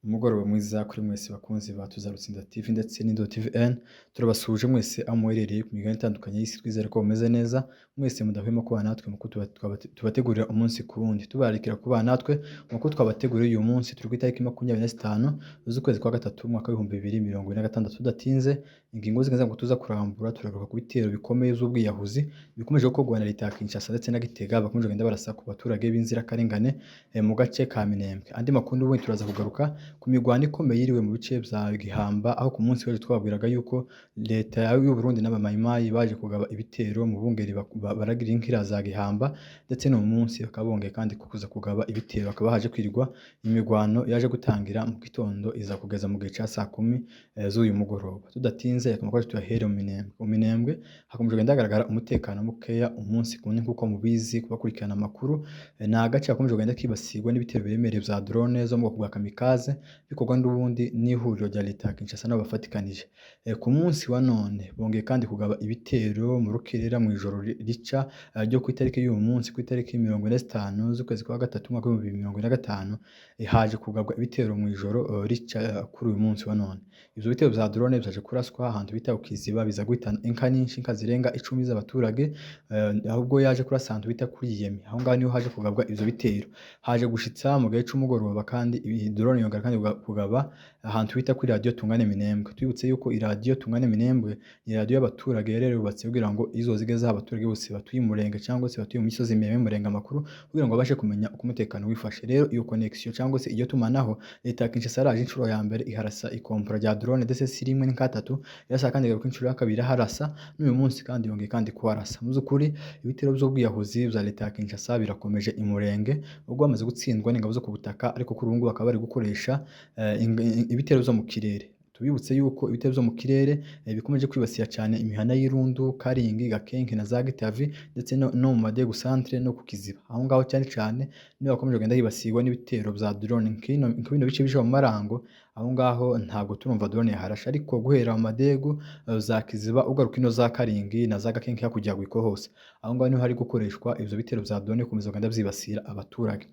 Umugoroba mwiza kuri mwese bakunzi ba Tuzarutsinda TV ndetse n'Indoto TV N, turabasuhuje mwese aho muherereye ku migabane itandukanye y'isi. Twizere ko mumeze neza mwese, mudahwema kubana natwe mu tubategurira umunsi ku wundi. Tubararikira kubana natwe mu twabateguriye uyu munsi. Turi ku itariki 25 z'ukwezi kwa gatatu, umwaka w'2026. Tudatinze, ingingo z'ingenzi ngo tuza kurambura, turagaruka ku bitero bikomeye z'ubwiyahuzi bikomeje gukorwa na leta ya Kinshasa ndetse na Gitega, bakomeje kugenda barasa ku baturage b'inzirakarengane mu gace ka Minembwe. Andi makuru n'ubundi, turaza kugaruka ku mirwano ikomeye yiriwe mu bice bya Gihamba, aho ku munsi w'ejo twababwiraga yuko leta y'u Burundi n'abamayimayi baje kugaba ibitero mu bungeri baragira inkira za Gihamba, ndetse no mu munsi bakaba bongeye kandi kuza kugaba ibitero, bakaba haje kwirwa imirwano yaje gutangira mu gitondo iza kugeza mu gihe cya saa 10 z'uyu mugoroba. Tudatinze, reka amakuru tuyahere mu Minembwe. Mu Minembwe hakomeje kugenda hagaragara umutekano mukeya umunsi ku wundi, nk'uko mubizi kubakurikirana amakuru. Ni agace gakomeje kugenda kibasirwa n'ibitero biremereye bya drone zo mu bwoko bwa kamikaze, bikorwa n'ubundi n'ihuriro rya leta ya Kinshasa nabo bafatikanije. Ku munsi wa none bongeye kandi kugaba ibitero mu rukerera, mu ijoro rica ryo ku itariki y'uyu munsi, ku itariki 45 z'ukwezi kwa gatatu, umwaka w'2025. Haje kugabwa ibitero mu ijoro rica kuri uyu munsi wa none. Ivyo bitero vya drone vyaje kuraswa ahantu bita ku Kiziba, biza guhitana inka nyinshi, inka zirenga 10 z'abaturage, ahubwo yaje kurasa ahantu bita kuri Yemi. Aho ngaho niho haje kugabwa ivyo bitero. Haje gushitsa mu gihe c'umugoroba kandi iyi drone yongera kandi kugaba ahantu bita kuri radiyo Tungane Minembwe. Twibutse yuko iradiyo Tungane Minembwe ni radiyo y'abaturage yari yarubatse kugira ngo izoze igezeho abaturage bose batuye Umurenge cyangwa se batuye mu misozi miremire y'Umurenge amakuru, kugira ngo babashe kumenya uko umutekano wifashe. Rero iyo connection cyangwa se iryo tumanaho, leta ya Kinshasa yaraje inshuro ya mbere iharasa ikompora rya drone, ndetse si rimwe, ni katatu irasa, kandi igaruka inshuro ya kabiri iraharasa, n'uyu munsi kandi yongeye kandi kuharasa. Mu by'ukuri ibitero by'ubwiyahuzi bya leta ya Kinshasa birakomeje i Murenge, ubwo bamaze gutsindwa n'ingabo zo ku butaka, ariko kuri ubu ngubu bakaba bari gukoresha ibitero byo mu kirere. Tubibutse yuko ibitero byo mu kirere bikomeje kwibasira cyane imihana y'Irundu, Karingi, Gakenke na za Gitavi, ndetse no mu Madegu centre no ku Kiziba. Aho ngaho cyane cyane niho hakomeje kugenda hibasirwa n'ibitero bya drone. Nk'ibino bice bija mu Marango, aho ngaho ntabwo turumva drone yaharashe, ariko guhera mu Madegu, za Kiziba, ugaruka ino za Karingi na za Gakenke, hakurya ya Gwiko hose, aho ngaho niho hari gukoreshwa ivyo bitero bya drone, gukomeza kugenda byibasira abaturage.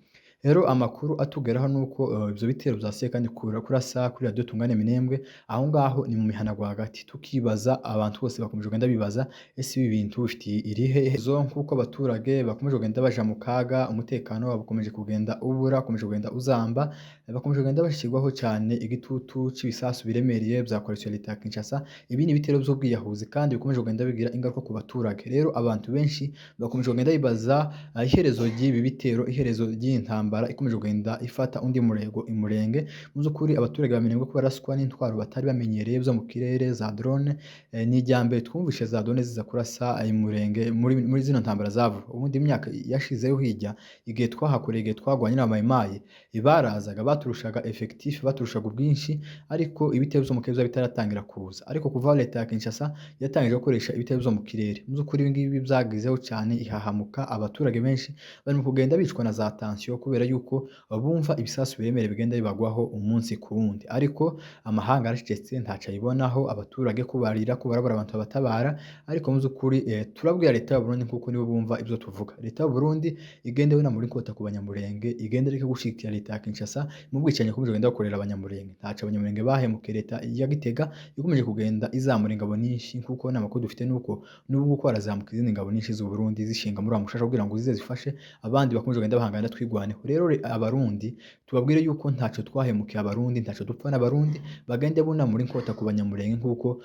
Rero amakuru atugeraho nuko ivyo bitero vyasubiye kandi kurasa kuri radiyo Tungane Minembwe, aho ngaho ni mu mihana rwagati. Tukibaza, abantu bose bakomeje kugenda bibaza: ese ibi bintu bifitiye irihe zo? Nk'uko abaturage bakomeje kugenda baja mu kaga, umutekano wabo ukomeje kugenda ubura, ukomeje kugenda uzamba, bakomeje kugenda bashyirwaho cyane igitutu c'ibisasu biremereye vya coalition leta ya Kinshasa. Ibi ni ibitero vy'ubwiyahuzi kandi bikomeje kugenda bigira ingaruka ku baturage. Rero abantu benshi bakomeje kugenda bibaza iherezo ry'ibi bitero, iherezo ry'iyi ntambara ikomeje kugenda ifata undi murego imurenge. Mu by'ukuri abaturage ba Minembwe ko baraswa n'intwaro batari bamenyereye zo mu kirere za drone, ni irya mbere twumvishe za drone ziza kurasa imurenge muri zino ntambara zavuba. Ubundi imyaka yashizeho hirya, igihe twahakoreye, igihe twagwanye n'abamayimayi, barazaga baturushaga effectif, baturushaga ubwinshi, ariko ibitero vyo mu kirere byari bitaratangira kuza. Ariko kuva aho leta ya Kinshasa yatangije gukoresha ibitero vyo mu kirere, mu by'ukuri ibi ngibi byagizeho cyane ihahamuka. Abaturage benshi barimo kugenda bicwa na za tension kubera yuko bumva ibisasu biremereye bigenda bibagwaho umunsi ku wundi, ariko amahanga aracecetse, ntaco ayibonaho. Abaturage ko barira, ko barabura abantu babatabara. Ariko mu by'ukuri turabwira leta y'u Burundi, kuko nibo bumva ibyo tuvuga, leta y'u Burundi igende we muri kota ku banyamurenge, igende ireke gushigikira leta ya Kinshasa mu bwicanyi ikomeje kugenda bakorera abanyamurenge. Ntaco abanyamurenge bahemukiye leta ya Gitega ikomeje kugenda izamura ingabo nyinshi, kuko n'amakuru dufite nuko n'ubu ngubu harazamuka izindi ngabo nyinshi z'u Burundi zishinga muri wa mushasha kugira ngo zize zifashe abandi bakomeje kugenda bahangana twigwaneho. Rero abarundi tubabwire yuko ntaco twahemukiye abarundi, ntaco dupfa n'abarundi. Bagende bunamura inkota ku banyamurenge, nkuko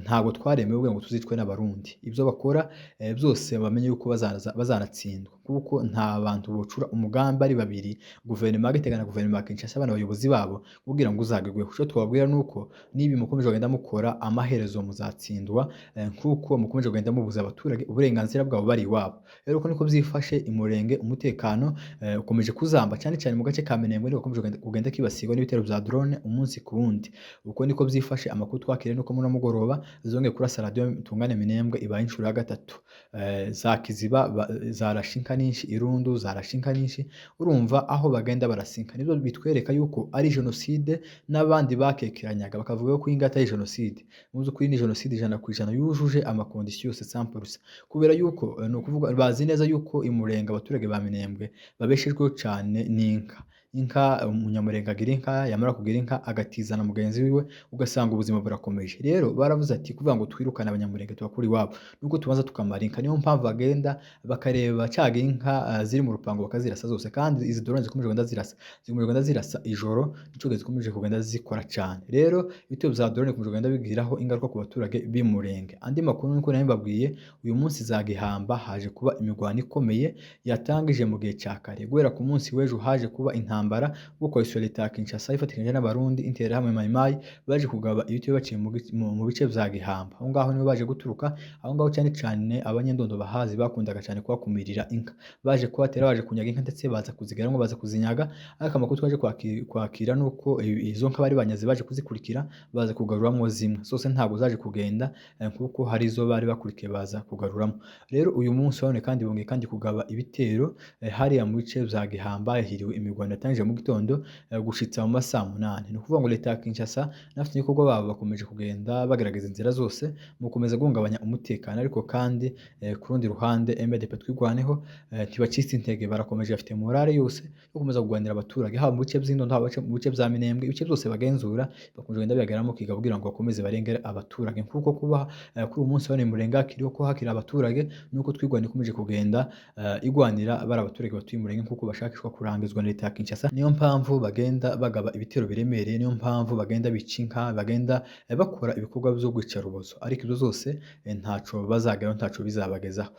ntabwo twaremewe kugira ngo tuzicwe n'abarundi. Ibyo bakora byose bamenye yuko bazanatsindwa, kuko nta bantu bocura umugambi ari babiri, guverinoma ya Gitega na guverinoma ya Kinshasa, abana abayobozi babo, kugira ngo uzagegweho. Ico twababwira nuko nibi mukomeje kugenda mukora, amaherezo muzatsindwa, nkuko mukomeje kugenda mubuza abaturage uburenganzira bwabo bari iwabo. Rero uko niko byifashe imurenge, umutekano ukomeje kuzamba cyane cyane mu gace ka Minembwe, niko gakomeje kugenda kibasirwa n'ibitero bya drone umunsi ku wundi. Uko niko byifashe. Amakuru twakiriye nuko muri mugoroba zongeye kurasa radiyo Tungane Minembwe, ibaye inshuro ya gatatu. Za Kiziba zarashe inka nyinshi, Irundu zarashe inka nyinshi. Urumva aho bagenda barasinka nibyo bitwereka yuko ari jenoside. N'abandi bakekeranyaga bakavuga ko iyi ngiyi atari jenoside, mu by'ukuri ni jenoside 100% yujuje ama conditions yose 100%, kubera yuko ni ukuvuga bazi neza yuko imurenge abaturage ba Minembwe babeshejweho cyane n'inka. Inka Umunyamurenge agira inka, yamara kugira inka agatizana mugenzi wiwe, ugasanga ubuzima burakomeje. Rero baravuze ati kuvuga ngo twirukane Abanyamurenge tubakure iwabo, nuko tubanza tukamara inka. Niyo mpamvu bagenda bakareba caga inka ziri mu rupango bakazirasa zose, kandi izi drone zikomeje kugenda zirasa, zikomeje kugenda zirasa ijoro, nico gihe zikomeje kugenda zikora cane. Rero ibitero vya drone bikomeje kugenda bigiraho ingaruka ku baturage b'Imurenge. Andi makuru nuko nari mbabwiye, uyu munsi za Gihamba haje kuba imigwano ikomeye yatangije mu gihe ca kare. Guhera ku munsi w'ejo haje kuba intambara, ubwo coalition leta ya Kinshasa ifatikanyije n'Abarundi, Interahamwe, Mayimayi baje kugaba ibitero baciye mu bice vya Gihamba. Aho ngaho niho baje guturuka, aho ngaho cane cane abanyendondo bahazi bakundaga cane kuhakumirira inka. Baje kuhatera, baje kunyaga inka, ndetse baza kuzigaramwo, baza kuzinyaga. Ariko amakuru twaje kwakira nuko izo nka bari banyaze baje kuzikurikira, baza kugaruramwo zimwe. Zose ntabwo zaje kugenda, kuko hari izo bari bakurikiye baza kugaruramo. Rero uyu munsi wa none kandi bongeye kandi kugaba ibitero hariya mu bice vya Gihamba, hiriwe imirwano yatangije mu gitondo gushitsa mu masaha 8. Ni ukuvuga ngo leta ya Kinshasa n'abafatanyabikorwa babo bakomeje kugenda bagerageza inzira zose mu gukomeza guhungabanya umutekano, ariko kandi ku rundi ruhande MDP Twirwaneho ntibacitse intege, barakomeje, bafite morale yose yo gukomeza kurwanira abaturage, haba mu bice vy'Indondo, haba mu bice vya Minembwe, ibice byose bagenzura bakomeje kugenda bihagararamo kiga kugira ngo bakomeze barengere abaturage. Nkuko kuba kuri uyu munsi wa none Murenge hakiriho ko hakiri abaturage, nuko Twirwaneho ikomeje kugenda igwanira bari abaturage batuye Murenge, nkuko bashakishwa kurangizwa na leta ya Kinshasa. Niyo mpamvu bagenda bagaba ibitero biremereye, niyo mpamvu bagenda bica inka, bagenda bakora ibikorwa vyo gwica rubozo, ariko ivyo zose ntaco bazageraho, ntaco bizabagezaho.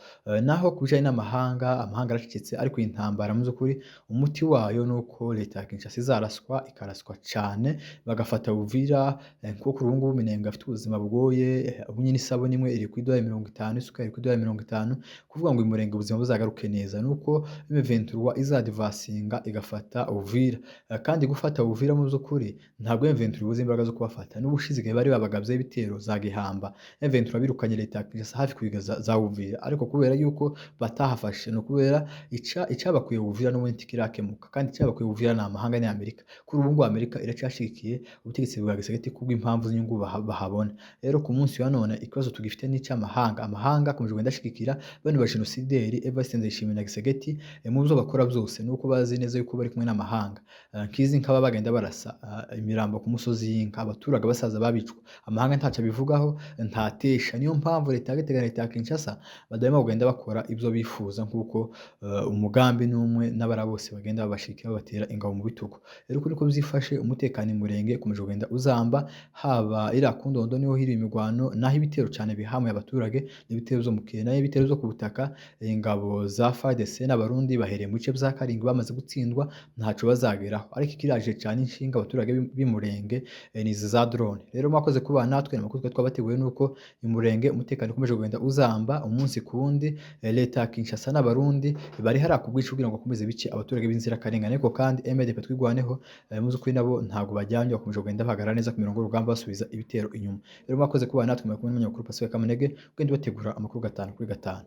Naho ku bijanye n'amahanga, amahanga aracecetse, ariko iyi ntambara mu vy'ukuri umuti wayo nuko leta ya Kinshasa izaraswa, ikaraswa cane, bagafata Uvira, kuko kuri ubu ngubu Minembwe afite ubuzima bugoye. Ubu nyine isabune imwe iri ku idolari 50, isukari iri ku idolari 50. Kuvuga ngo Imurenge ubuzima buzagaruke neza nuko M23 izadivasinga igafata Uvira. Kandi gufata Uvira mu vy'ukuri ntabwo M23 ibuze imbaraga zo kubafata. N'ubushize igihe bari babagavyeho ibitero za Gihamba, M23 birukanye leta ya Kinshasa hafi kuyigeza za Uvira, ariko kubera yuko batahafashe, ni ukubera icabakuye Uvira n'ubundi ntikirakemuka. Kandi icabakuye Uvira ni amahanga, ni Amerika. Kuri ubu ngubu Amerika iracashigikiye ubutegetsi bwa Gisegeti kubw'impamvu z'inyungu bahabona. Rero ku munsi wa none ikibazo tugifite ni ic'amahanga. Amahanga akomeje kugenda ashigikira bano bajenosideri Evariste Ndayishimiye na Gisegeti mu vyo bakora byose, nuko bazi neza yuko bari kumwe n'amahanga. Nkizi nka baba bagenda barasa imirambo ku musozi y'inka, abaturage basaza babicwa, amahanga ntaco abivugaho, ntatesha. Niyo mpamvu leta ya Gitega na leta ya Kinshasa badahwema kugenda bakora ivyo bifuza, nkuko umugambi n'umwe n'abara bose bagenda babashigikira, babatera ingabo mu bitugu. Rero uko niko vyifashe, umutekano Imurenge ukomeje kugenda uzamba, haba iriya ku Ndondo niho hiri imigwano, naho ibitero cane bihamuye abaturage n'ibitero vyo mu kirere, naho ibitero vyo ku butaka ingabo za FARDC n'Abarundi bahereye mu bice vya Karingi bamaze gutsindwa, ntaco bazageraho. Ariko ikiraje cane inshinga abaturage b'Imurenge ni izi za drone. Rero mwakoze kubana natwe, amakuru twari twabateguye nuko Imurenge umutekano ukomeje kugenda uzamba umunsi ku wundi. Leta ya Kinshasa n'Abarundi bari hariya ku bwinshi kugira ngo bakomeze bice abaturage b'inzirakarengane, ariko kandi MDP Twirwaneho mu vy'ukuri nabo ntabwo bajyanye, bakomeje kugenda bahagarara neza ku mirongo y'urugamba, basubiza ibitero inyuma. Rero mwakoze kubana natwe, mwari kumwe n'umunyamakuru Pacifique Kamunege ugenda ubategura amakuru 5 kuri 5.